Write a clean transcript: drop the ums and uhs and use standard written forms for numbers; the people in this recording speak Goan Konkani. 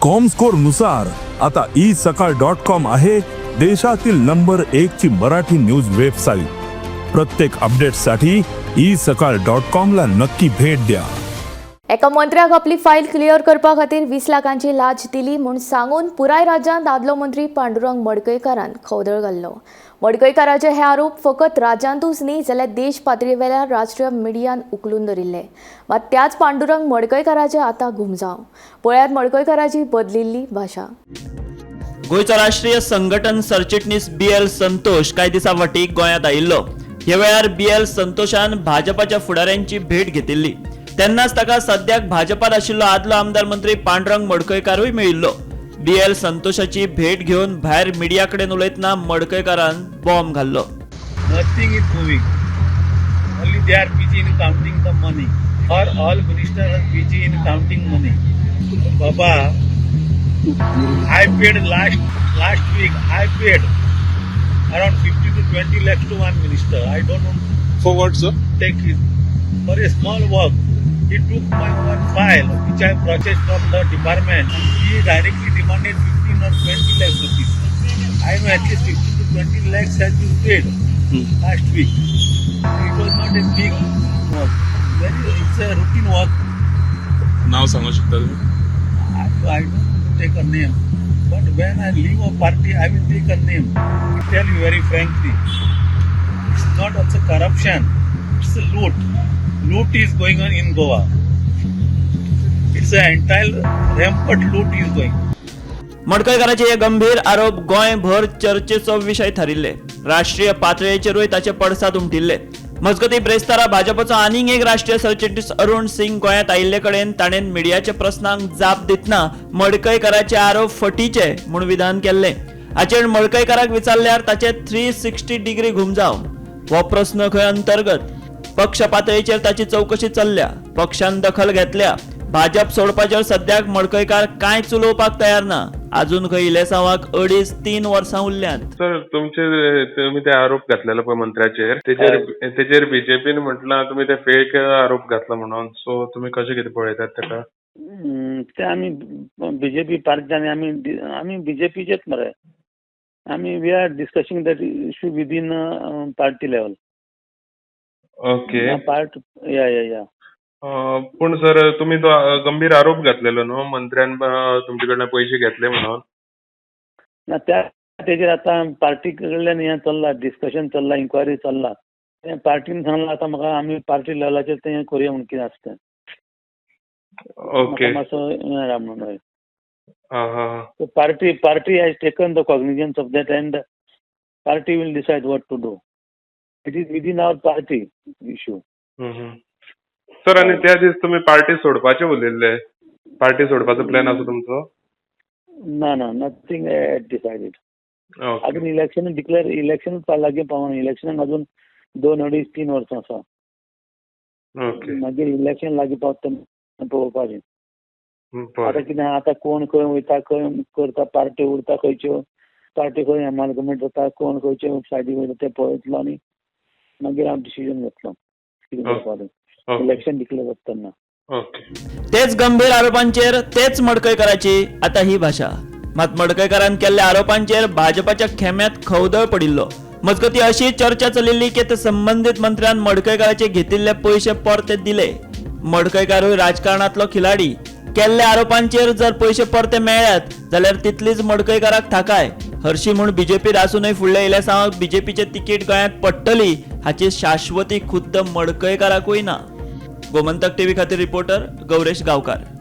कॉमस्कोर नुसार आता ई सकाळ डॉट कॉम आहे देशातील नंबर एक ची मराठी न्यूज वेबसाईट. प्रत्येक अपडेटसाठी ई सकाळ डॉट कॉम ला नक्की भेट द्या. एका मंत्र्याक आपली फायल क्लियर करपा खातीर 20 लाखांची लाच दिली म्हूण सांगून पुराय राज्यांत आदलो मंत्री पांडुरंग मडकयकारान खवदळ घाल्लो. मडकयकाराचे हे आरोप फकत राज्यांतूच न्ही, जाल्यार देश पातळेवेल्या राष्ट्रीय मिडियान उखलून धरिल्ले. मात त्याच पांडुरंग मडकयकाराचे आतां घुमजाव. पळयात मडकयकाराची बदलिल्ली भाशा. गोंयचो राष्ट्रीय संघटन सरचिटणीस बी एल संतोष कांय दिसां फाटीं गोंयांत आयिल्लो. ह्या वेळार बी एल संतोषान भाजपाच्या फुडाऱ्यांची भेट घेतिल्ली. तेन्नाच ताका सद्याक भाजपात आशिल्लो आदलो आमदार मंत्री पांडुरंग मडकयकारूय मेळिल्लो. बी एल संतोषाची भेट घेवन भायर मिडिया कडेन उलयतना मडकयकारान बॉम्ब घाल्लो. Nothing is moving. Only they are busy in counting the money. Or all ministers are busy in counting money. Baba, I paid last last week. I paid around 50 to 20 lakhs to one minister. I don't want to For what, sir? Take it for a small work. He took my one file which I processed from the department. He directly demanded 15 or 20 lakhs rupees. I know at least 15 to 20 lakhs has been paid last week. It was not a big work. It's a routine work. नाव सांगू शकता तुम्ही? I don't want to take a name. But when I leave a party, I will take a name. I tell you very frankly, it's not also corruption. It's a loot. Loot is going on in Goa. It's an entire rampant loot is going. मडकयकाराचे हे गंभीर आरोप गोंयभर चर्चेचो विशय थारिल्ले. राष्ट्रीय पातळेचेरूय ताचे पडसाद उमटिल्ले. मजगती, ब्रेस्तारा भाजपाचो आनीक एक राष्ट्रीय सरचिटणीस अरुण सिंग गोंयांत आयिल्ले कडेन ताणें मिडियाच्या प्रस्नांक जाप दितना मडकयकाराचे आरोप फटीचे म्हूण विधान केल्लें. हाचेर मडकयकाराक विचारल्यार ताचे 360 डिग्री घुमजाव. हो प्रस्न खंय अंतर्गत पक्ष पातळीचेर ताची चवकशी चल्ल्या, पक्षान दखल घेतल्या. भाजप सोडपाचेर सद्याक मडकयकार कांयच उलोवपाक तयार ना. अजून खंय इलेसांवाक अडीच तीन वर्सां उरल्यांत. सर, तुमचे तुम्ही ते आरोप घातलेले पळय मंत्र्याचेर, तेचेर बीजेपीन म्हटलां तुमी ते फेक आरोप घातला म्हणून. सो तुमी कशें कितें पळयतात तेका? ते आमी बीजेपी पार्टी आनी आमी बीजेपीचेच मरे. आमी we are discussing that issue within party level. Part या. पूण सर, तुमी तो गंभीर आरोप घातलेलो न्हू, मंत्र्यान तुमचे कडल्यान पयशे घेतले म्हणून? ना, त्या तेजेर आतां पार्टी कडल्यान हें चल्लां, डिस्कशन चल्लां, इन्क्वायरी चल्लां. तें पार्टीन सांगलां आतां म्हाका, आमी पार्टी लेवलाचेर तें करुया म्हूण कितें आसा तें. म्हाका मातसो हें राव म्हणून, हय. आं हां. So party has taken the cognizance of that and party will decide what to do. It is within our party issue. Sir, आनी त्या दीस तुमी पार्टी सोडपाचे उलयल्ले. पार्टी सोडपाचो प्लॅन आसा तुमचो? ना ना, nothing decided. अजून इलेक्शन डिक्लेअर, इलेक्शन लागीं पावना. इलेक्शनाक अजून दोन अडीच तीन वर्सां आसा. मागीर इलेक्शन लागीं पावता तेन्ना पळोवपाचें. आतां कितें, आतां कोण खंय वयता, खंय करता, पार्टी उरता खंयच्यो, पार्टी खंय एमालगमेट जाता, कोण खंयचे सायडीक वयता तें पळयतलो आनी मागीर हांव डिसिजन घेतलो कितें करपा तें. इलेक्शन डिक्लेअर जाता तेन्ना. तेच गंभीर आरोपांचेर तेच मडकयकाराची आता ही भाशा. मात मडकयकारान केल्ल्या आरोपांचेर भाजपाच्या खेम्यात खवदळ पडिल्लो. मजगती, अशी चर्चा चलिल्ली की ते संबंदीत मंत्र्यान मडकयकाराचे घेतिल्ले पयशे परते दिले. मडकयकारूय राजकारणातलो खिलाडी. केल्ल्या आरोपांचेर जर पयशे परते मेळ्ळ्यात जाल्यार तितलीच मडकयकाराक थाकाय. हरशी म्हूण बीजेपीत आसूनय फुडल्या इलेसांवाक बीजेपीचे तिकीट गोंयांत पडटली हाची शाश्वती खुद्द मडकयकाराकूय ना. गोमंतक टीव्ही खातीर रिपोर्टर गौरेश गांवकार.